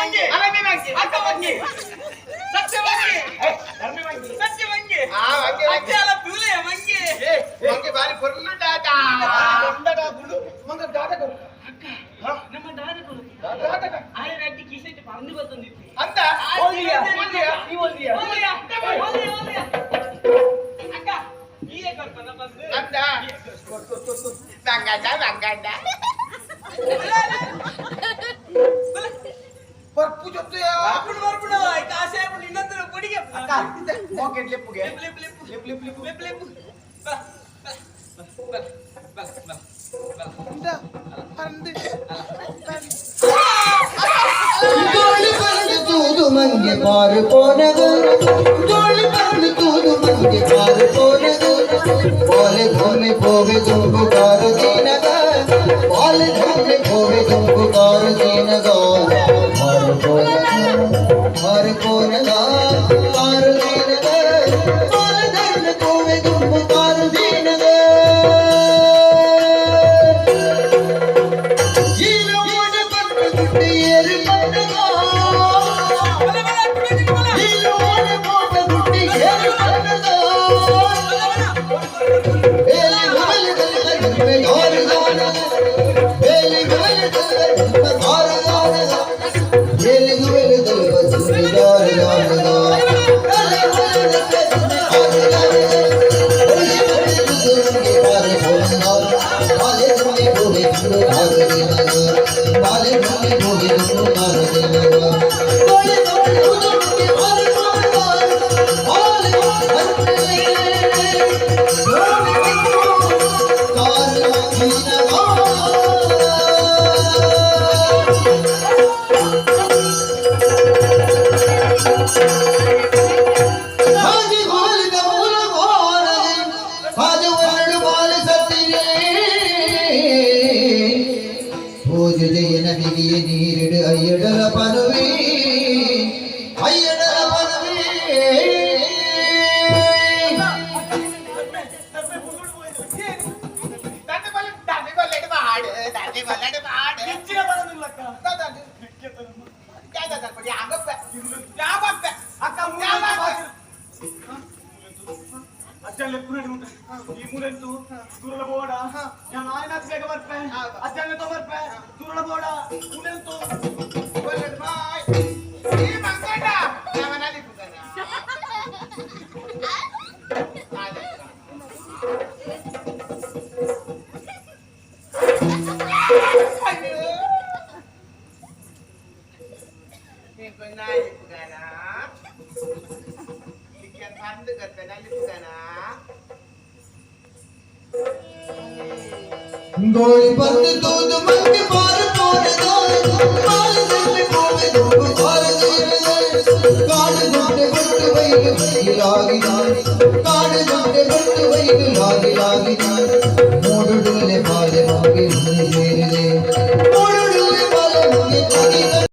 ಮಂಗೆ. ಅಲಮಿ ಮಂಗೆ. ಅಕ್ಕ ಮಂಗೆ. ಸತ್ಯ ಮಂಗೆ. ಏ, ಧರ್ಮಿ ಮಂಗೆ. ಸತ್ಯ ಮಂಗೆ. ಆ, ಮಂಗೆ, ಮಂಗೆ. ಅಜ್ಜ ಅಲ್ಲ ತೂಲೆಯ ಮಂಗೆ. ಏ, ಮಂಗೆ ಬಾರಿ ಪೊರ್ಲುಂಡಾತ. ಮಂಗ ದಾದಕ. ಅಕ್ಕ, ನಮ್ಮ ದಾದ ಕೊಡು. ದಾದಕ. ಆಯನ ಅಡ್ಡಿ ಕಿಸೆಟ್ ಪರಂದು ಬತ್ತೊಂದಿತ್ತು. ಅಂತ ಓದಿಯಾ? ಓದಿಯಾ? ಈ ಓದಿಯಾ? ಓದಿಯಾ? ಓದಿಯಾ, ಓದಿಯಾ. ಅಕ್ಕ, ಈಯೇ ಕೊರ್ಪನ ಬಂದು. ಅಂತ ಮಂಗಂಡ ಮಂಗಂಡ. ಪರ್ಪು ಜೊತೆ. ಬರ್ಪುಡು, ಬರ್ಪುಡು. ಆಯ್ತು, ಆಸೆ ಆಗ್ಬಿಡು, ಇನ್ನೊಂದು ಕೊಡಿಗೆ. ಅಕ್ಕ, ಪಾಕೆಟ್ ಲೆಪ್ಪುಗೆ. ಲೆಪ್ಪು, ಲೆಪ್ಪು, ಲೆಪ್ಪು, ಲೆಪ್ಪು, ಲೆಪ್ಪು. ಲೆಪ್ಪು, ಲೆಪ್ಪು. ಬಾ, ಬಾ, ಬಾ, ಬಾ, ಬಾ, ಬಾ. ಇಂದ, ಪರಂದು. தோழி பறந்து தூது மங்கே பாரு போனது, தோழி பறந்து தூது மங்கே பாரு போனது, போலே धूमे போவே தும்பு காரு தீனக, போலே धूमे போவே தும்பு காரு தீனக, பாரு போனக, பாரு போனக, பாரு தீனக, போலே धूमे போவே தும்பு காரு தீனக. ஈரோடு பட்டு குட்டி ஏறு பண்ணுகா. ಬಲ, ಬಲ, ಕುಡಿದು ಬಲ. ஈரோடு போட்ட குட்டி ஏறு பண்ணுகா. வேலி வேலி தல்ல யாரு தானக, வேலி வேலி தல்ல யாரு தானக, வேலி வேலி தல்ல யாரு தானக, வேலி வேலி தல்ல யாரு தானக, ஒளி ஒளி குதுரங்கி பாரு போனகா, பாலே துணி போகி துரு பாரு தினக, பாலே துணி போகி துரு பாரு தினக, ஒளி ஒளி குதுரங்கி பாரு போனகா, பாலே ನೀರಿಡು ಅಯ್ಯಡಲ ಪನುವಿ, ಅಯ್ಯಡಲ ಪನುವಿ. ದಂಡ ಕೊಲ್ಲ ದಂಡ ಕೊಲ್ಲಡು ಮಾಡು, ದಂಡ ಕೊಲ್ಲಡು ಮಾಡು. ಹೆಚ್ಚಿನ ಬರೋದಿಲ್ಲ ಅಕ್ಕ. ದಾದಾದು. ದಾದಾದು ಕೊಡಿ, ಯಾವಪ್ಪ? ಯಾವಪ್ಪ? ಅಕ್ಕ, ಯಾವಪ್ಪ? ಅಜ್ಜ ಲೆಪ್ಪು ನಡಿ ಉಂಟು. ಈ ಮೂಲೆಂತು ದೂರದ ಬೋಡ. ನಾನು ಆಯ್ನಾಥ್ ಬೇಗ ಬರ್ಪೆ. ಅಜ್ಜನ ತೊ ಬರ್ಪೆ. ದೂರದ ಬೋಡ ಮೂಲೆಂತು. ಕೊಲ್ಲಡು ಬಾಯ್. ಈ ಮಂಗಂಡ, ಯಾವನಲ್ಲಿ ಕೂತಾನ? ಆದಕ್ಕ. ಅಯ್ಯೋ. నీకు నాలిపుగానా? నీకు పండు కట్ట నలుపుగానా? கோழி பந்து தூது மங்கி பாரு போனதோ, பாலு தண்ணி போவே தும்பு பாரு தீனதோ, காடு கொண்டு பட்டு வயிறு லாகி, காடு கொண்டு பட்டு வயிறு லாகி லாகி.